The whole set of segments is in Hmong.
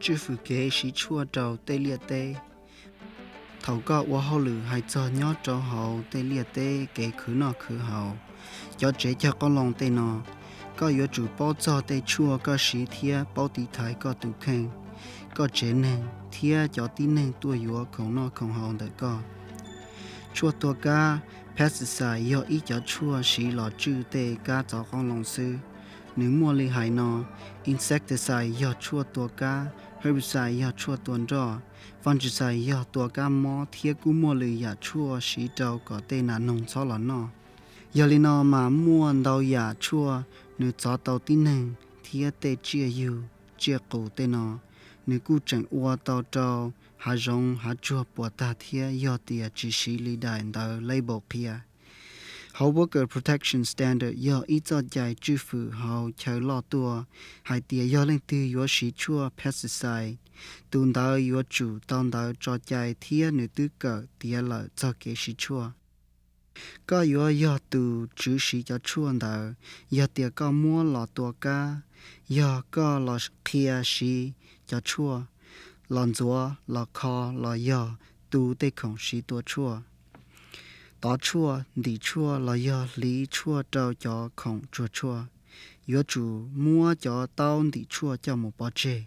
Tswj fwm kev siv tshuaj rau tej liaj teb. Thaum koj ua hauj lwm hais txog nyob rau hauv tej liaj teb kev khwv noj khwv haus, cov tsev cog qoob loo tej no, koj yuav tsum paub txog tej tshuaj koj siv thiab paub tiv thaiv koj tus kheej, koj tsev neeg thiab cov tib neeg tuaj yuav khoom noj khoom haus ntawm koj. Tshuaj tua kab, pesticide, yog ib cov tshuaj siv los tswj tej kab txov qoob loo xwb. Nws muaj li hais no: insecticide yog tshuaj tua kab, herbicide yog tshuaj tua nroj, fungicide yog tua kab mob, thiab kuj muaj lwm yam tshuaj siv rau kom tej nas noog txhob los noj. Yog li no mas muaj ntau yam tshuaj nws txov tau tib neeg thiab tej tsiaj yug tsiaj qus tej no, nws kuj tseem ua tau rau hav zoov hav tsuag puas tag thiab yog tias tsis siv li daim ntawv label qhia. Hauv Worker Protection Standard yog ib txoj cai tswj fwm hauv chaw loj tuaj hais tias yog leej twg yuav siv tshuaj pesticide, tus ntawd yuav tsum tau ntawv tso cai thiab nws twb kawm tiav lawm txog kev siv tshuaj. Koj yuav yog tus tswv siv cov tshuaj ntawd yog tias koj muab los tua kab, yog koj los qhia siv cov tshuaj, los ntxuav, los kho, los yog tu tej khoom siv tua tshuaj, tov tshuaj, ntim tshuaj los yog hliv tshuaj rau cov khoom tsuag tshuaj. Yuav tsum muab cov taub ntim tshuaj coj mus pov tseg.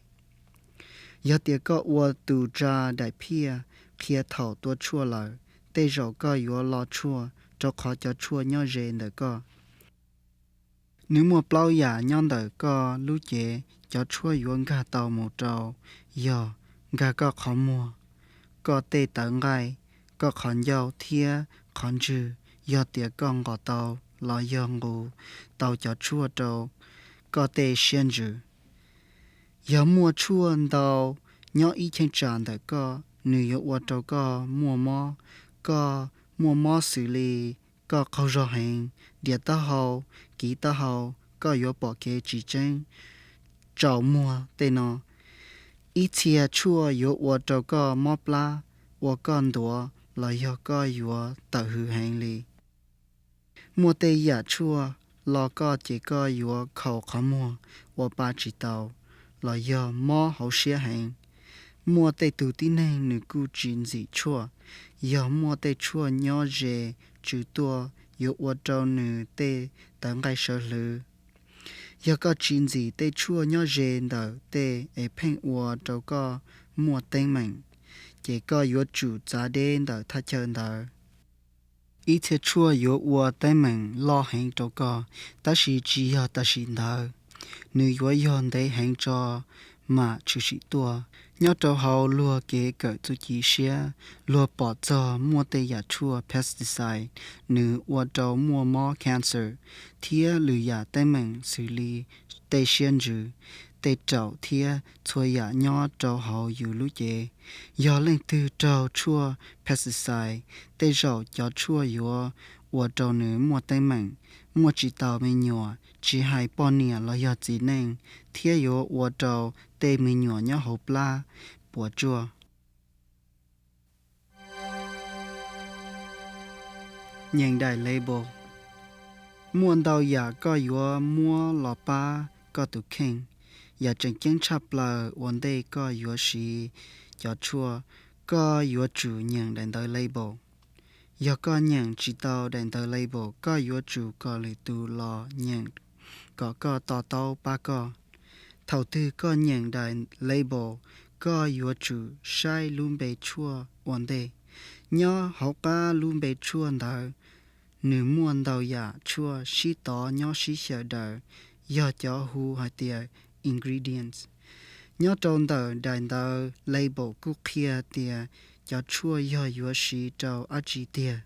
Yog tias koj ua tus tsa daim phiaj qhia thaum tua tshuaj lawm, tej zaum koj yuav lo tshuaj rau qhov cov tshuaj nyob ze ntawm koj. Nws muaj plaub yam nyob ntawm koj lub cev cov tshuaj yuav nkag tau mus rau, yog nkag koj qhov muag, koj tej tawv nqaij, koj qhov ncauj thiab qhov ntswg yog tias koj nqos tau los yog nqus tau cov tshuaj rau koj tej siab ntsws. Yog muaj tshuaj ntau nyob ib cheeb tsam ntawm koj, nws yuav ua rau koj muaj mob. Koj muaj mob xws li koj qaug zog heev, diam taub hau, kiv taub hau, koj yuav pom kev tsis tseeb, tsaus muag tej no. Ib txhia tshuaj yuav ua rau koj mob plab, ua koj ntuav los yog koj yuav tawm hws heev li. Muaj tej yam tshuaj lo koj ces koj yuav khaus qhov muag, ua pa tsis tau, los yog mob hauv siab heev. Muaj tej tus tib neeg nws kuj tsis ntxim tshuaj, yog muaj tej tshuaj nyob ze tswv tuaj yuav ua rau nws tej tawv nqaij sawv hlwv. Yog koj tsis ntxim tej tshuaj nyob ze ntawm tej es pheej ua rau koj muaj teeb meem, ces koj yuav tsum txav deb ntawm thaj chaw ntawd. Ib txhia tshuaj yuav ua teeb meem loj heev rau koj, tab sis tsis yog tam sim ntawd, nws yuav yog ntev heev tso mam tshwm sim tuaj. Nyob rau hauv luag kev kawm txuj ci siab, luag pom txog muaj tej yam tshuaj pesticide nws ua rau muaj mob cancer thiab lwm yam teeb meem xws li tej siab ntsws, tej raum thiab txhua yam nyob rau hauv yus lub cev. Yog leej twg raug tshuaj pesticide, tej zaum cov tshuaj yuav ua rau nws muaj teeb meem, muaj tsis taus me nyuam, tsis hais poj niam los yog txiv neej, thiab yuav ua rau tej me nyuam nyob hauv plab puas tsuaj. Nyeem daim label. Muaj ntau yam koj yuav muab los pab koj tus kheej. Yam tseem ceeb tshaj plaws ua ntej koj yuav siv cov tshuaj, koj yuav tsum nyeem daim ntawv label. Yog koj nyeem tsis tau daim ntawv label, koj yuav tsum kom lwm tus los nyeem kom koj to taub pab koj. Thaum twg koj nyeem daim label, koj yuav tsum saib lub npe tshuaj ua ntej. Nyob hauv qab lub npe tshuaj ntawd, nws muaj ntau yam tshuaj sib tov nyob sib xyaw daws, yog cov hu hais tias ingredients. Nyob rau ntawm daim ntawv label kuj qhia tias cov tshuaj yog yuav siv rau dab tsi tiag.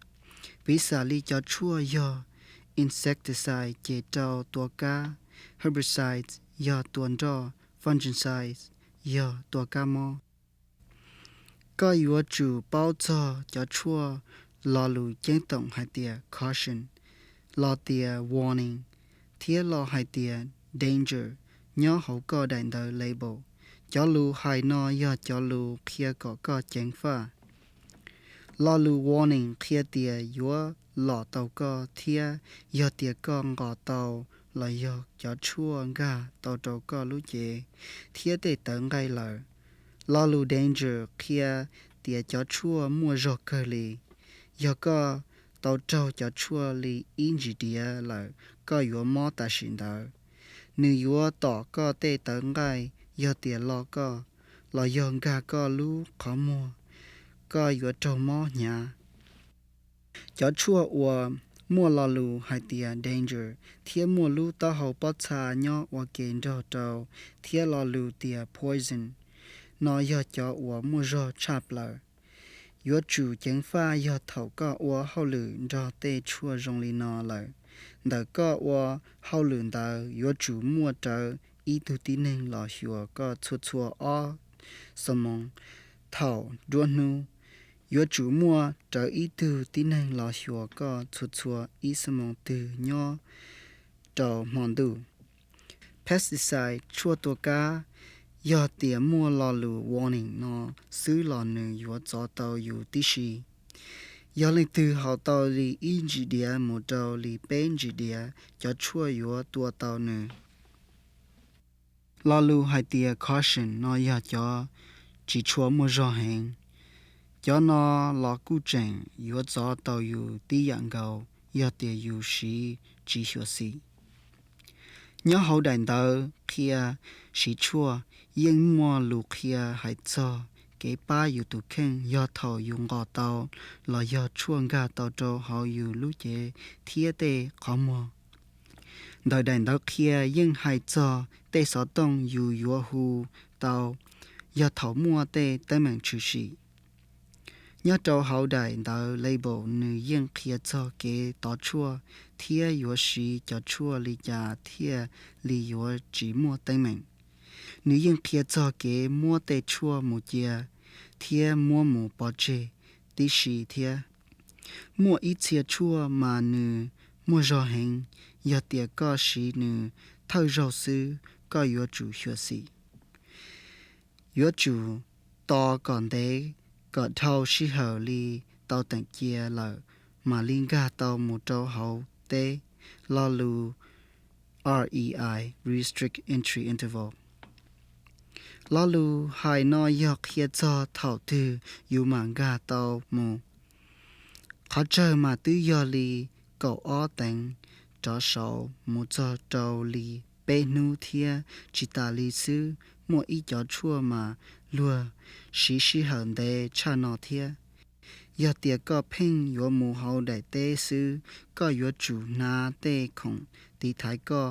Piv xam li cov tshuaj yog insecticide ces rau tua kab, herbicides yog tua nroj, fungicides yog tua kab mob. Koj yuav tsum paub txog cov tshuaj lo lus ceeb toom hais tias caution, los tias warning, thiab los hais tias danger nyob hauv koj daim ntawv label. Cov lus hais no yog cov lus qhia kom koj ceev faj. Lo lus warning qhia tias yuav lom tau koj thiab yog tias koj nqos tau los yog cov tshuaj nkag tau rau koj lub cev thiab tej tawv nqaij lawm, Lo lus danger qhia tias cov tshuaj muaj zog kawg li. Yog koj tau raug cov tshuaj li ib ntsis diav lawm, koj yuav mob tam sim ntawd. Nws yuav tom koj tej tawv nqaij, yog tias lo koj los yog nkag koj lub qhov muag, koj yuav raug mob hnyav. Cov tshuaj uas muaj lo lus hais tias danger thiab muaj lub taub hau pob txha nyob ua ke nrog rau, thiab lo lus tias poison no yog cov uas muaj zog tshaj plaws. Yuav tsum ceev faj yog thaum koj ua hauj lwm nrog tej tshuaj zoo li no lawm. Ntawm koj ua hauj lwm ntawd yuav tsum muaj rawv ib tug tib neeg los xyuas koj txhua txhua ob xuab moos thaum nruab hnub. Yuav tsum muaj rawv ib tug tib neeg los xyuas koj txhua txhua ib xuab moos twg nyob rau hmo ntuj. Pesticide, tshuaj tua kab, yog tias muaj lo lus warning no xwb los nws yuav txov tau yus tib si. Yog leej twg haus tau li ib ntsis diav mus rau li peb ntsis diav, cov tshuaj yuav tua tau nws. Lo lus hais tias caution no yog cov tsis tshua muaj zog heev. Cov no los kuj tseem yuav txov tau yus tib yam nkaus yog tias yus siv tsis xyuam xim. Nyob hauv daim ntawv qhia siv tshuaj, yeej muaj lus qhia hais txog kev pab yus tus kheej yog thaum yus nqos tau los yog tshuaj nkag tau rau hauv yus lub cev thiab tej qhov muag. Ntawm daim ntawv qhia yeej hais txog tej xov tooj yus yuav hu tau yog thaum muaj tej teeb meem tshwm sim. Nyob rau hauv daim ntawv label nws yeej qhia txog kev tov tshuaj thiab yuav siv cov tshuaj li cas thiaj li yuav tsis muaj teeb meem. Nws yeej qhia txog kev muab tej tshuaj mus cia thiab muab mus pov tseg tib si thiab. Muaj ib txhia tshuaj mas nws muaj zog heev, yog tias koj siv nws thawj zaug xwb, koj yuav tsum xyuam xim. Yuav tsum tos kom ntev, kom dhau sij hawm li tau teem cia lawm mam li nkag tau mus rau hauv teb. Lo lus R E I, restrict entry interval. Lo lus hais no yog qhia txog thaum twg yus mam nkag tau mus. Qhov tsawg mas twb yog li kaum ob teev rov saud mus txog rau li peb hnub thiab. Tsis tas li xwb, muaj ib cov tshuaj mas luag siv sij hawm ntev tshaj no thiab. Yog tias koj pheej yuav mus hauv daim teb xwb, koj yuav tsum hnav tej khoom tiv thaiv koj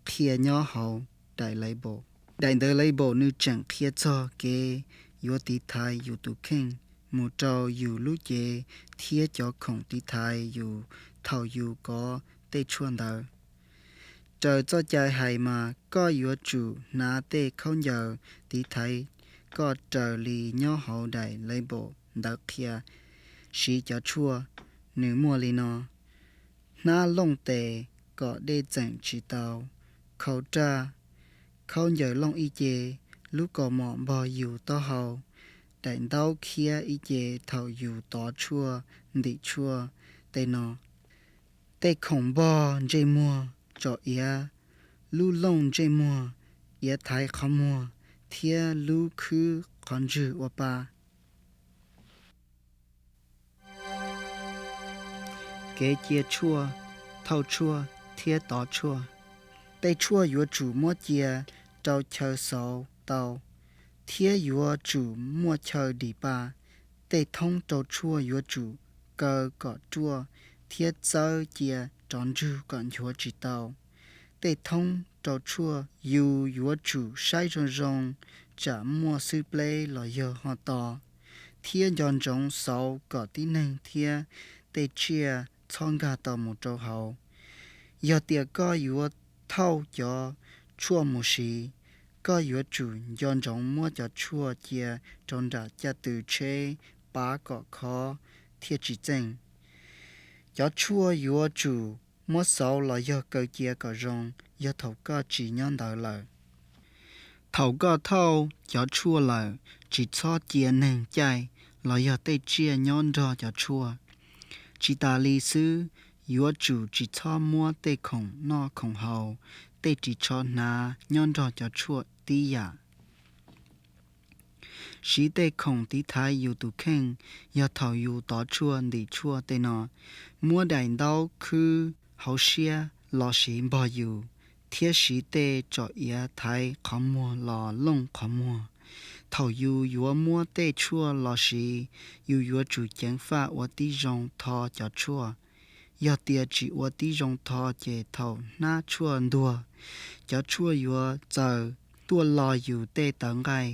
qhia nyob hauv daim label. Daim ntawv label nws tseem qhia txog kev yuav tiv thaiv yus tus kheej mus rau yus lub cev thiab cov khoom tiv thaiv yus thaum yus kov tej tshuaj ntawd. Raws txoj cai hais mas koj yuav tsum hnav tej khaub ncaws tiv thaiv koj raws li nyob hauv daim label ntawv qhia siv cov tshuaj. Nws muaj li no: hnab looj tes kom dej txeem tsis tau, khau raj, khaub ncaws looj ib ce, lub kaus mom npog yus taub hau, daim ntaub khiab ib ce thaum yus tov tshuaj ntim tshuaj tej no, tej khoom npog ntsej muag, tsom iav, lub looj ntsej muag, iav thaiv qhov muag, thiab lub khwb qhov ntswg ua pa. Kev cia tshuaj, thauj tshuaj thiab tov tshuaj. Tej tshuaj yuav tsum muab cia rau chaw xauv tau, thiab yuav tsum muaj chaw dim pa. Tej thoob rau tshuaj yuav tsum kaw kom ruaj thiab txawb cia rov ntsug kom nchuav tsis tau. Tej thoob rau tshuaj yus yuav tsum saib zoo zoo tsam muaj xwb pleb los yog ho to, thiab nco ntsoov xauv kom tib neeg thiab tej tsiaj txhob nkag tau mus rau hauv. Yog tias koj yuav thauj cov tshuaj mus siv, koj yuav tsum nco ntsoov muab cov tshuaj cia rau nram caj tw tsheb pav kom khov thiaj tsis txeej. Cov tshuaj yuav tsum muab xauv los yog kaw cia kom zoo yog thaum koj tsis nyob ntawd lawm. Thaum koj thauj cov tshuaj lawm, tsis txhob cia neeg caij los yog tej tsiaj nyob nrog cov tshuaj. Tsis tas li xwb, yuav tsum tsis txhob muab tej khoom noj khoom haus, tej ris tsho hnav nyob nrog cov tshuaj tib yam. Siv tej khoom tiv thaiv yus tus kheej yog thaum yus tov tshuaj ntim tshuaj tej no. Muab daim ntaub khwb hauv siab los siv npog yus, thiab siv tej tsom iav thaiv qhov muag los looj qhov muag. Thaum yus yuav muab tej tshuaj los siv, yus yuav tsum ceev faj ua tib zoo tho cov tshuaj. Yog tias tsis ua tib zoo tho ces thaum hnab tshuaj ntuag, cov tshuaj yuav txaws tuaj lo yus tej tawv nqaij,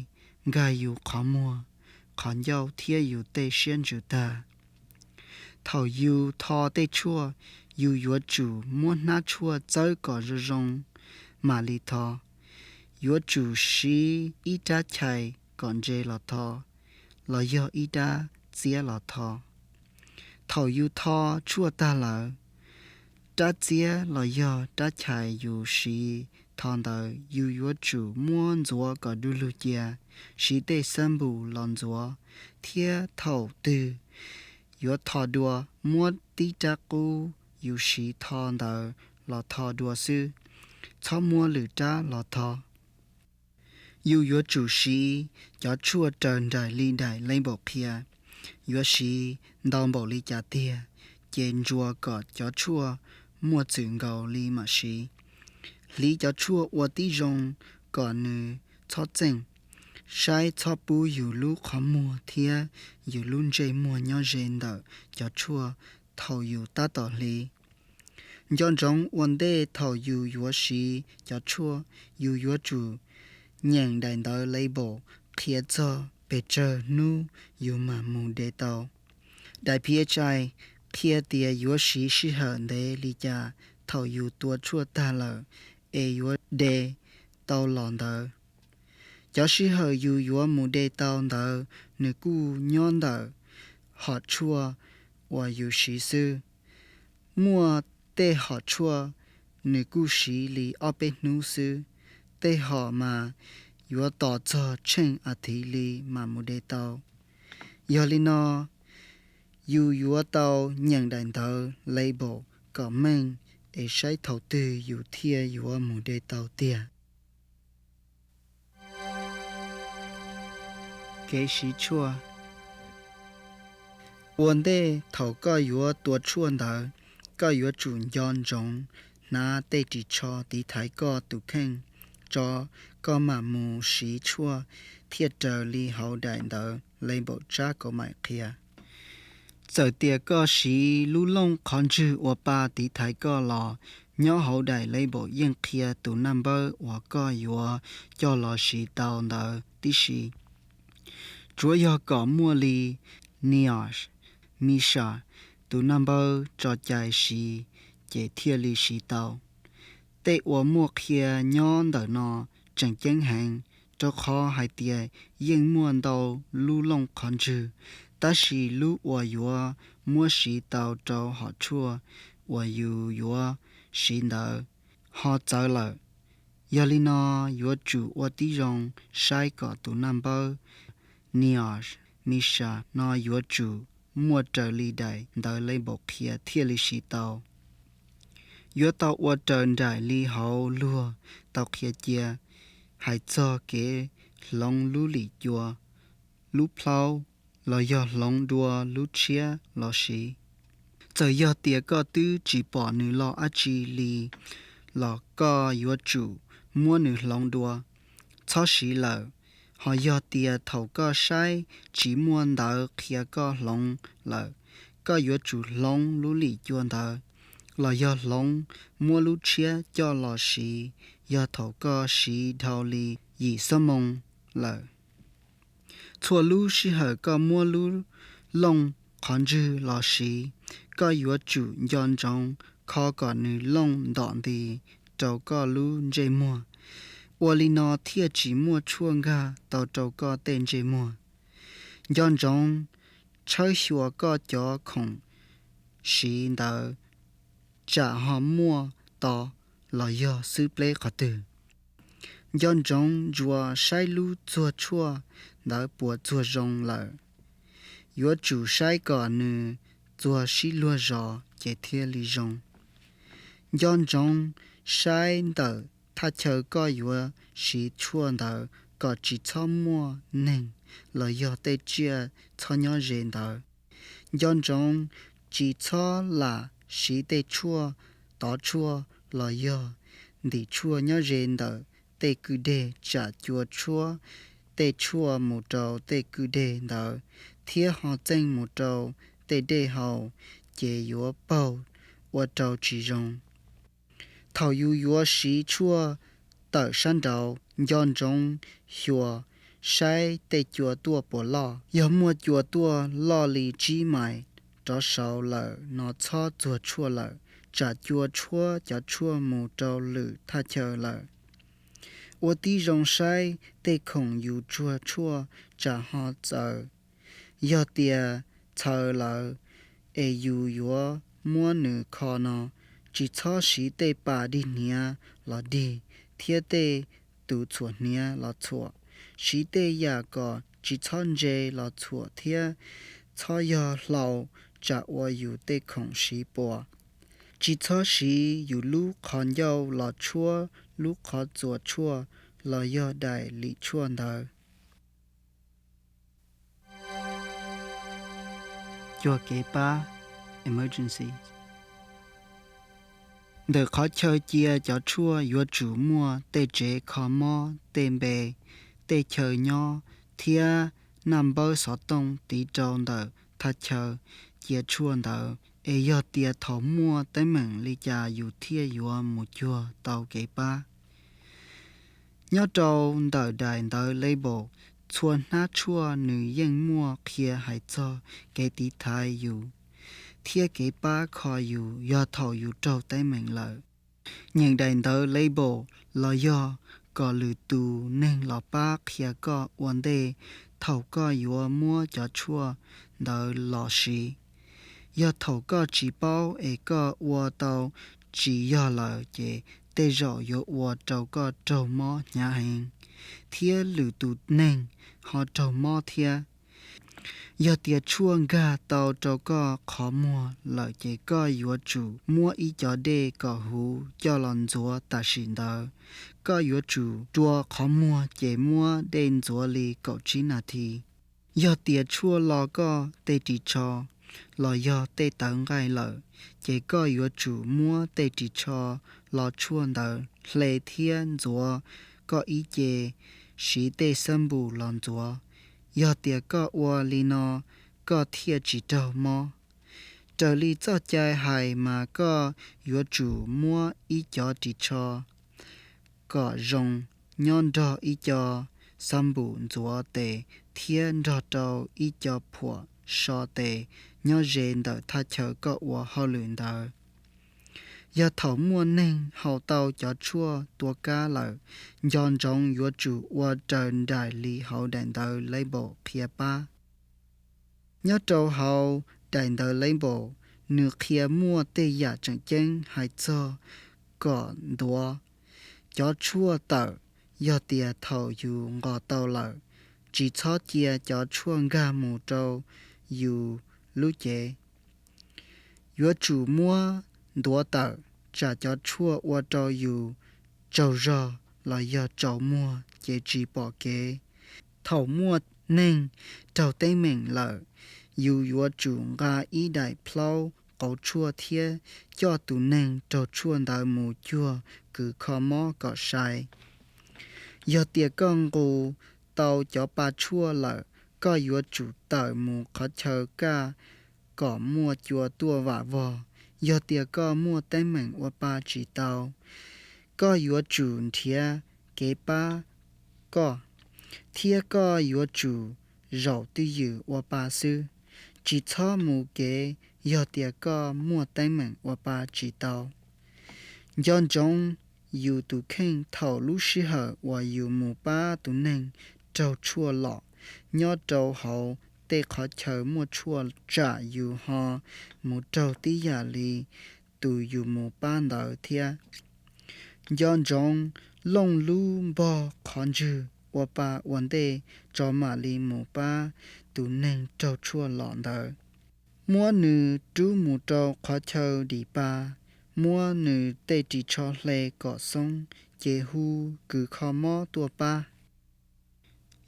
nkag yus qhov muag, qhov ncauj thiab yus tej siab ntsws tag. Thaum yus tho tej tshuaj, yus yuav tsum muab hnab tshuaj txawb kom zoo zoo mam li tho. Yuav tsum siv ib rab chais kom ntse los tho, los yog ib rab txiab los tho. Thaum yus tho tshuaj tag lawm, rab txiab los yog rab chais yus siv tho ntawd yus yuav tsum muab ntxuav kom du lug cia, siv tej xab npum los ntxuav, thiab thaum twg yuav tho dua, muab tib rab qub yus siv tho ntawd los tho dua xwb, txhob muab lwm rab los tho. Yus yuav tsum siv cov tshuaj raws nraim li daim label qhia. Yuav siv ntau npaum li cas tiag, ces ntsuas kom cov tshuaj muaj txwm nkaus li mam siv. Hliv cov tshuaj ua tib zoo kom nws txhob txeej. Saib txhob pub yus lub qhov muag thiab yus lub ntsej muag nyob ze ntawm cov tshuaj thaum yus tab tom hliv. Nco ntsoov ua ntej thaum yus yuav siv cov tshuaj, yus yuav tsum nyeem daim ntawv label qhia txog pes tsawg hnub yus mam mus de tau. Daim PHI qhia tias yuav siv sij hawm ntev li cas thaum yus tua tshuaj tag lawm es yuav de tau los ntawd. Cov sij hawm yus yuav mus de tau ntawd nws kuj nyob ntawm hom tshuaj uas yus siv xwb. Muaj tej hom tshuaj nws kuj siv li ob peb hnub xwb, tej hom mas yuav tos txog tsheej as thiv li mam mus de tau. Yog li no, yus yuav tau nyeem daim ntawv label kom meej es saib thaum twg yus thiaj yuav mus de tau tiag. Kev siv tshuaj. Ua ntej thaum koj yuav tua tshuaj ntawd, koj yuav tsum nco ntsoov hnav tej ris tsho tiv thaiv koj tus kheej tso, koj mam mus siv tshuaj thiaj raws li hauv daim ntawv label tsab kaus maim qhia. Txawm tias koj siv lub looj qhov ntswg uas pa tiv thaiv koj los, nyob hauv daim label yeej qhia tus naj npawb uas koj yuav coj los siv tau ntawd tib si. Tsuav yog kom muaj li NIOSH, MISHA tus naj npawb tso cai siv ces thiaj li siv tau. Tej uas muaj qhia nyob ntawm no tseem ceeb heev, rau qhov hais tias yeej muaj ntau lub looj qhov ntswg, tab sis lub uas yuav muab siv tau rau hom tshuaj uas yus yuav siv ntawd ho txawv lawm. Yog li no, yuav tsum ua tib zoo saib kom tus naj npawb NIOSH, MISHA no yuav tsum muaj raws li daim ntawv label qhia thiaj li siv tau. Yuav tau ua raws nraim li hauv luag tau qhia cia, hais txog kev hloov lub lim cua, lub plhaub, los yog hloov dua lub tshiab los siv. Txawm yog tias koj twb tsis pom nws loj dab tsi li los koj yuav tsum muab nws hloov dua, txhob siv lawm. Ho yog tias thaum koj saib tsis muaj ntawv qhia koj hloov lawm, koj yuav tsum hloov lub lim cua ntawd, los yog hloov muab lub tshiab coj los siv yog thaum koj siv dhau li yim xuab moos lawm. Txhua lub sij hawm koj muab lub looj qhov ntswg los siv, koj yuav tsum nco ntsoov kho kom nws looj ntom nti rau koj lub ntsej muag. Ua li no thiaj tsis muaj tshuaj nkag tau rau koj tej ntsej muag. Nco ntsoov tshawb xyuas koj cov khoom siv ntawd tsam ho muaj to los yog xwb pleb qhov twg. Nco ntsoov ntsuas saib lub txuag tshuaj ntawd puas txuag zoo lawm. Yuav tsum saib kom nws txuag sib luag zos ces thiaj li zoo. Nco ntsoov saib ntawm thaj chaw koj yuav siv tshuaj ntawd kom tsis txhob muaj neeg los yog tej tsiaj txhob nyob ze ntawd. Nco ntsoov tsis txhob lam siv tej tshuaj tov tshuaj los yog ntim tshuaj nyob ze ntawm tej kwj deg, tsam cua tshuab tej tshuaj mus rau tej kwj deg ntawd thiab ho txeeb mus rau tej dej haus, ces yuav paug ua rau tsis zoo. Thaum yus yuav siv tshuaj tawm sab nraud, nco ntsoov xyuas saib tej cua tuaj puas loj. Yog muaj cua tuaj loj li tsib mais rov saud lawm no txhob txuag tshuaj lawm, tsam cua tshuab cov tshuaj mus rau lwm thaj chaw lawm. Ua tib zoo saib tej khoom yus txuag tshuaj tsam ho txhaws. Yog tias txhaws lawm es yus yuav muab nws kho no, tsis txhob siv tej pas dig hniav los dig thiab tej tus txhuam hniav los txhuam. Siv tej yam kom tsis txhob ntse los txhuam thiab txhob yog hlau tsam ua yus tej khoom siv puas. Tsis txhob siv yus lub qhov ncauj los tshuab lub qhov txuas tshuaj los yog daim lim tshuaj ntawd. Cuag kev pab emergency. Ntawm qhov chaw cia cov tshuaj yuav tsum muaj tej tsev kho mob, tej npe, tej chaw nyob thiab naj npawb xov tooj tiv rau ntawm thaj chaw cia tshuaj ntawd, es yog tias thaum muaj teeb meem li cas yus thiaj yuav mus cuag tau kev pab. Nyob rau ntawm daim ntawv label, txhua hnab tshuaj nws yeej muaj qhia hais txog kev tiv thaiv yus thiab kev pab kho yus yog thaum yus raug teeb meem lawm. Nyeem daim ntawv label los yog kom lwm tus neeg los pab qhia koj ua ntej thaum koj yuav muab cov tshuaj ntawd los siv. Yog thaum koj tsis paub es koj ua tau tsis yog lawm ces tej zaum yuav ua rau koj raug mob hnyav heev, thiab lwm tus neeg ho raug mob thiab. Yog tias tshuaj nkag tau rau koj qhov muag lawm ces koj yuav tsum muab ib co dej kom huv coj los ntxuav tam sim ntawd. Koj yuav tsum rua qhov muag ces muab dej ntxuav li kaum tsib nas this. Yog tias tshuaj lo koj tej ris tsho los yog tej tawv nqaij lawm, ces koj yuav tsum muab tej ris tsho lo tshuaj ntawd hle thiab ntxuav koj ib ce, siv tej xab npum los ntxuav. Yog tias koj ua li no, koj thiaj tsis raug mob. Raws li txoj cai hais mas koj yuav tsum muab ib co ris tsho kom zoo nyob nrog ib co xab npum ntxuav tes thiab nrog rau ib co phuam so tes nyob ze ntawm thaj chaw koj ua hauj lwm ntawd. Yog thaum muaj neeg haus tau cov tshuaj tua kab lawm, nco ntsoov yuav tsum ua raws nraim li hauv daim ntawv label qhia pab. Nyob rau hauv daim ntawv label, nws qhia muaj tej yam tseem ceeb hais txog kom ntuav cov tshuaj tawm. Yog tias thaum yus nqos tau lawm, tsis txhob cia cov tshuaj nkag mus rau yus lub cev. Yuav tsum muab ntuav tawm, tsam cov tshuaj ua rau yus tsaug zog los yog tsaus muag ces tsis pom kev. Thaum muaj neeg raug teeb meem lawm, yus yuav tsum nqa ib daim plhaub qauv tshuaj thiab coj tus neeg raug tshuaj ntawd mus cuag kws kho mob kom sai. Yog tias koj nqus tau cov pa tshuaj lawm, koj yuav tsum tawm mus qhov chaw kaj kom muaj cua tuaj vam vog. Yog tias koj muaj teeb meem ua pa tsis tau, koj yuav tsum nrhiav kev pab koj, thiab koj yuav tsum zaum twj ywm ua pa xwb. Tsis txhob mus kev yog tias koj muaj teeb meem ua pa tsis tau. Nco ntsoov yus tus kheej thaum lub sij hawm uas yus mus pab tus neeg raug tshuaj lom. Nyob rau hauv tej qhov chaw muaj tshuaj tsam yus ho mus raug tib yam li tus yus mus pab ntawd thiab. Nco ntsoov looj lub npog qhov ntswg ua pa ua ntej tso mam li mus pab tus neeg raug tshuaj lom ntawd. Muab nws rub mus rau qhov chaw dim pa, muab nws tej ris tsho hle kom xoob, ces hu kws kho mob tuaj pab.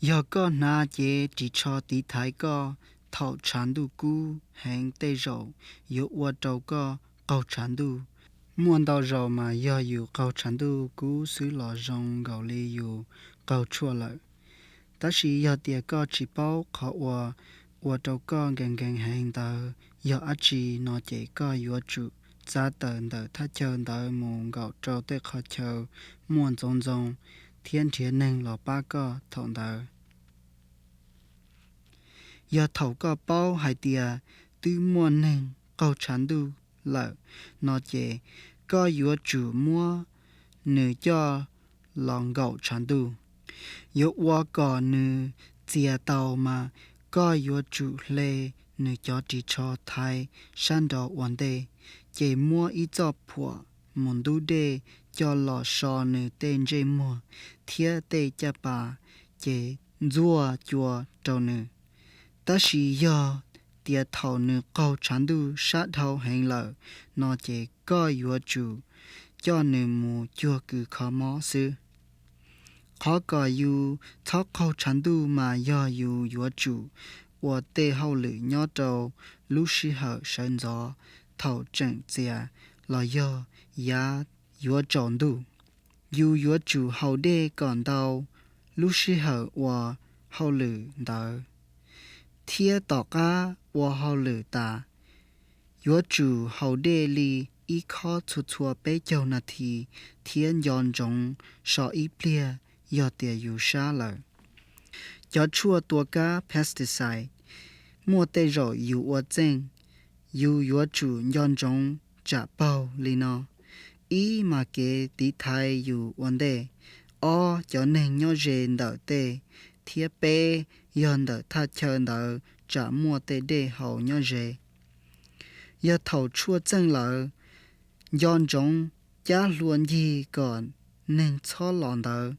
Yog koj hnav cev ris tsho tiv thaiv koj thaum tshav ntuj kub heev tej zaum yuav ua rau koj qaug tshav ntuj. Muaj ntau zaus mas yog yus qaug tshav ntuj kub xwb los zoo nkaus li yus qaug tshuaj lawm. Tab sis yog tias koj tsis paub qhov uas ua rau koj nkees nkees heev ntawd yog dab tsi no ces koj yuav tsum txav tawm ntawm thaj chaw ntawd mus nkaum rau tej qhov chaw muaj ntxoov ntxoo thiab nrhiav neeg los pab koj thaum ntawd. Yog thaum koj paub hais tias twb muaj neeg qaug tshav ntuj lawm no ces koj yuav tsum muab nws coj los nkaum tshav ntuj. Yuav ua kom nws txias tau mas koj yuav tsum hle nws cov ris tsho thaiv sab nraud ua ntej, ces muab ib txoj phuam mus ntub dej coj los so nws tej ntsej muag thiab tej caj pas, ces ntxuaj cua rau nws. Tab sis yog tias thaum nws qaug tshav ntuj sab dhau heev lawm no ces koj yuav tsum coj nws mus cuag kws kho mob xwb. Qhov kom yus txhob qaug tshav ntuj mas yog yus yuav tsum ua tej hauj lwm nyob rau lub sij hawm sawv ntxov thaum tseem txias los yog yav yuav tsaus ntuj. Yus yuav tsum haus dej kom ntau lub sij hawm ua hauj lwm ntawd, thiab tom qab ua hauj lwm tas, yuav tsum haus dej li ib khob txhua txhua peb caug nas this thiab nco ntsoov so ib pliag yog tias yus sab lawm. Cov tshuaj tua kab pesticide muaj tej zaum yus ua txeej, yus yuav tsum nco ntsoov tsam paug li no: ib mas kev tiv thaiv yus ua ntej, ob cov neeg nyob ze ntawm tej, thiab peb yog ntawm thaj chaw ntawd tsam muaj tej dej haus nyob ze. Yog thaum tshuaj txeej lawm, nco ntsoov cab hlua ncig kom neeg txhob los ntawd,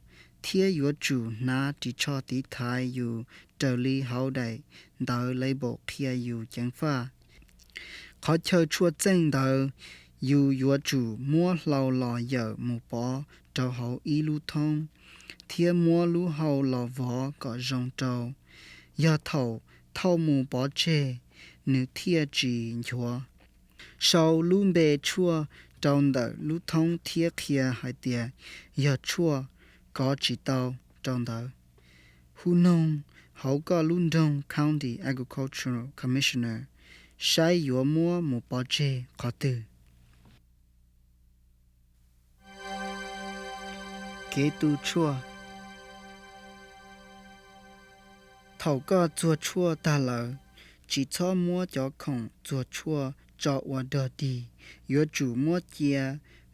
thiab yuav tsum hnav ris tsho tiv thaiv yus raws li hauv daim ntawv label qhia yus ceev faj. Qhov chaw tshuaj txeej ntawd yus yuav tsum muab hlau los yawm mus pov rau hauv ib lub thoob, thiab muab lub hau los vov kom zoo rau. Yog thaum thauj mus pov tseg, nws thiaj tsis nchuav. Sau lub npe tshuaj rau ntawm lub thoob thiab qhia hais tias yog tshuaj kov tsis tau rau ntawd. Hu noog hauv koj lub nroog County Agricultural Commissioner saib yuav muab mus pov tseg qhov twg. Kev tu tshuaj. Thaum koj txuag tshuaj tag lawm, tsis txhob muab cov khoom txuag tshuaj tso ua dog dig. Yuav tsum muab cia,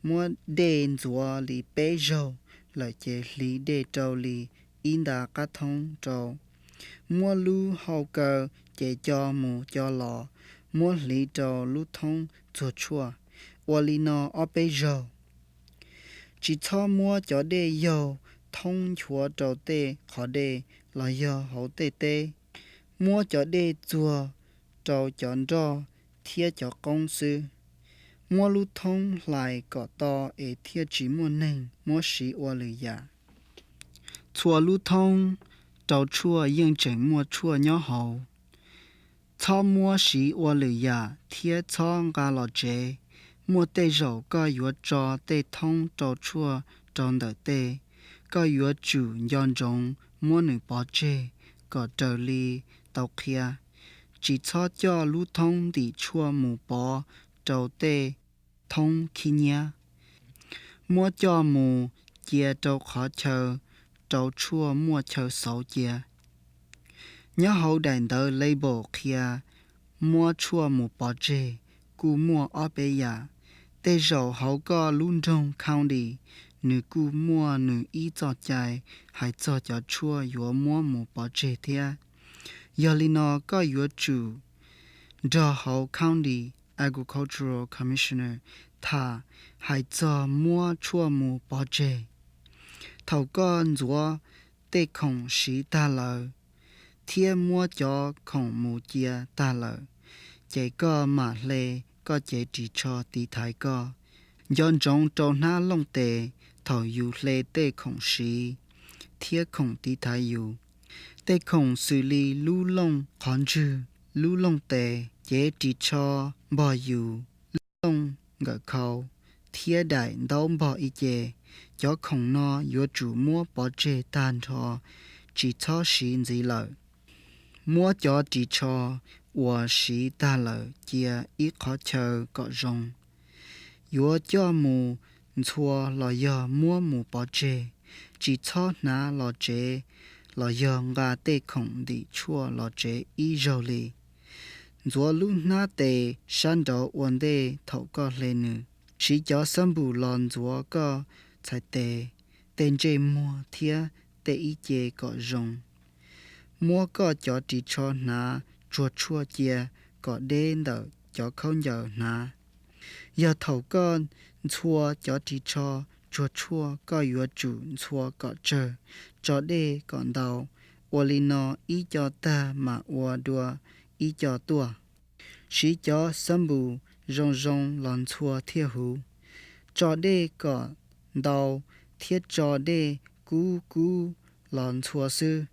muab dej ntxuav li peb zaug lawm ces hliv dej rau li ib nta qab thoob rau. Muab lub hau kaw ces co mus co los, muab hliv rau lub thoob txuag tshuaj. Ua li no ob peb zaug. Tsis txhob muab cov dej yaug thoob nchuav rau tej qhov dej los yog hauv tej teb. Muab cov dej txuag rau cov nroj thiab cov qoob xwb. Muab lub thoob hlais kom to es thiaj tsis muaj neeg muab siv ua lwm yam. Txhua lub thoob rau tshuaj yeej tseem muaj tshuaj nyob hauv. Txhob muab siv ua lwm yam thiab txhob nqa los tsev. Muaj tej zaum koj yuav tso tej thoob rau tshuaj rau ntawm tej. Koj yuav tsum nco ntsoov muab nws pov tseg kom raws li tau qhia. Tsis txhob coj lub thoob ntim tshuaj mus pov rau tej thoob khib nyiab. Muab coj mus cia rau qhov chaw rau tshuaj muaj chaw xauv cia. Nyob hauv daim ntawv label qhia muab tshuaj mus pov tseg kuj muaj ob peb yam. Tej zaum hauv koj lub nroog county nws kuj muaj nws ib txoj cai hais txog cov tshuaj yuav muab mus pov tseg thiab. Yog li no koj yuav tsum nrog hauv County Agricultural Commissioner tham hais txog muab tshuaj mus pov tseg. Thaum koj ntxuav tej khoom siv tag lawm thiab muab cov khoom mus cia tag lawm, ces koj mam hle koj cev ris tsho tiv thaiv koj. Nco ntsoov rau hnab looj tes thaum yus hle tej khoom siv thiab khoom tiv thaiv yus. Tej khoom xws li lub looj qhov ntswg, lub looj tes, cev ris tsho npog yus, lub looj nkawm khau, thiab daim ntaub npog ib ce. Cov khoom no yuav tsum muab pov tseg tag nrho, tsis txhob siv ntxiv lawm. Muab cov ris tsho uas siv tag lawm cia ib qhov chaw kom zoo. Yuav coj mus ntxhua los yog muab mus pov tseg, tsis txhob hnav los tsev los yog nqa tej khoom ntim tshuaj los tsev ib zaug li. Ntxuav lub hnab tes sab nraud ua ntej thaum koj hle nws. Siv cov xab npum los ntxuav koj txhais tes, tej ntsej muag thiab tej ib ce kom zoo. Muab koj cov ris tsho hnav tsuag tshuaj cia kom deb ntawm cov khaub ncaws hnav. Yog thaum koj ntxhua cov ris tsho tsuag tshuaj koj yuav tsum ntxhua kom tsawg, tso dej kom ntau, ua li no ib co tag mam ua dua ib co tuaj. Siv cov xab npum zoo zoo los ntxhua thiaj huv. Tso dej kom ntau thiab tso dej kub kub los ntxhua xwb,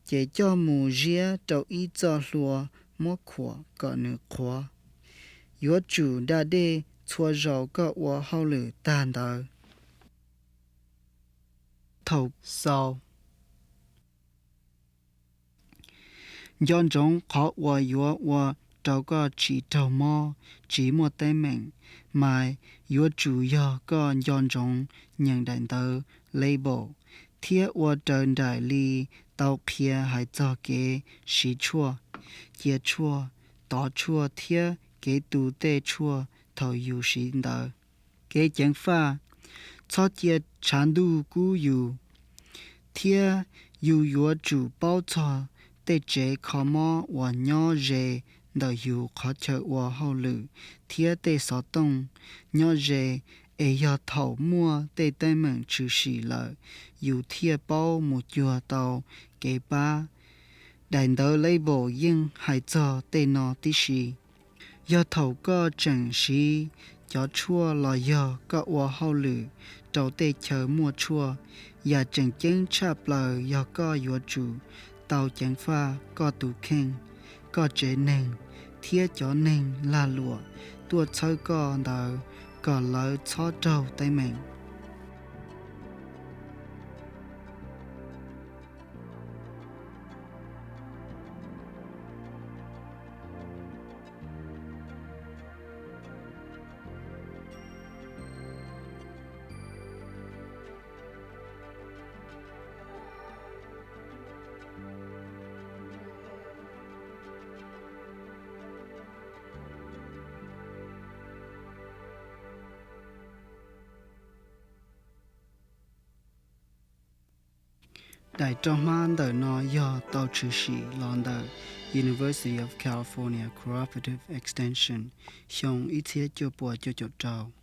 ces coj mus ziab rau ib txoj hlua muab khuam kom nws qhuav. Yuav tsum da dej txhua zaus koj ua hauj lwm tag ntawd. Thaum xaus, nco ntsoov qhov uas yuav ua rau koj tsis raug mob, tsis muaj teeb meem mas yuav tsum yog koj nco ntsoov nyeem daim ntawv label thiab ua raws nraim li tau qhia hais txog kev siv tshuaj, cia tshuaj, tov tshuaj thiab kev tu tej tshuaj thaum yus siv ntawd. Kev ceev faj, txhob cia tshav ntuj kub yus, thiab yus yuav tsum paub txog tej tsev kho mob uas nyob ze ntawm yus qhov chaw ua hauj lwm thiab tej xov tooj nyob ze, es yog thaum muaj tej teeb meem tshwm sim lawm yus thiaj paub mus cuag tau kev pab. Daim ntawv label yeej hais txog tej no tib si. Yog thaum koj tseem siv cov tshuaj los yog koj ua hauj lwm rau tej chaw muaj tshuaj, yam tseem ceeb tshaj plaws yog koj yuav tsum tau ceev faj koj tus kheej, koj tsev neeg thiab cov neeg lag luam tuaj txhawb koj ntawd kom lawv txhob raug teeb meem. Daim roj hmab ntawm no yog tau tshwm sim los ntawm University of California Cooperative Extension xyoo ib txhiab cuaj puas cuaj caum rau.